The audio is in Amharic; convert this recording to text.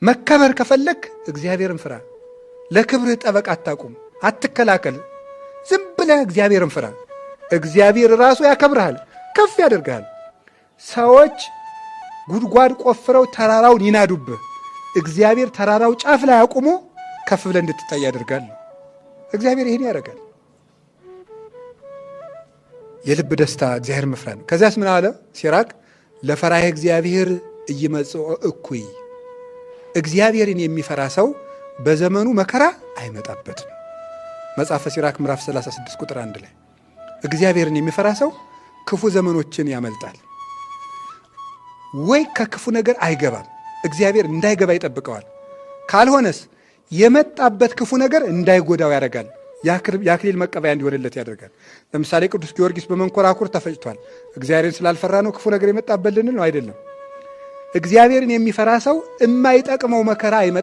መከበር ከፈለክ እግዚአብሔርን ፍራ። ለክብርህ ጠበቃ አታቁም፣ አትከላከል። ዝም ብለህ እግዚአብሔርን ፍራ። እግዚአብሔር ራሱ ያከብርሃል፣ ከፍ ያደርግሃል። ሰዎች ጉድጓድ ቆፍረው ተራራውን ይናዱብህ፣ እግዚአብሔር ተራራው ጫፍ ላይ አቁሞ ከፍ ብለህ እንድትታይ ያደርጋል። እግዚአብሔር ይህን ያደርጋል። የልብ ደስታ እግዚአብሔር መፍራት ነው። ከዚያስ ምን አለ ሲራክ? ለፈራሄ እግዚአብሔር ኢይመጽኦ እኩይ፣ እግዚአብሔርን የሚፈራ ሰው በዘመኑ መከራ አይመጣበትም። መጽሐፈ ሲራክ ምዕራፍ 36 ቁጥር 1 ላይ እግዚአብሔርን የሚፈራ ሰው ክፉ ዘመኖችን ያመልጣል፣ ወይ ከክፉ ነገር አይገባም። እግዚአብሔር እንዳይገባ ይጠብቀዋል። ካልሆነስ የመጣበት ክፉ ነገር እንዳይጎዳው ያደርጋል። የአክሊል መቀበያ እንዲሆንለት ያደርጋል። ለምሳሌ ቅዱስ ጊዮርጊስ በመንኮራኩር ተፈጭቷል። እግዚአብሔርን ስላልፈራ ነው ክፉ ነገር የመጣበት ልንል ነው? አይደለም። እግዚአብሔርን የሚፈራ ሰው የማይጠቅመው መከራ አይመጣ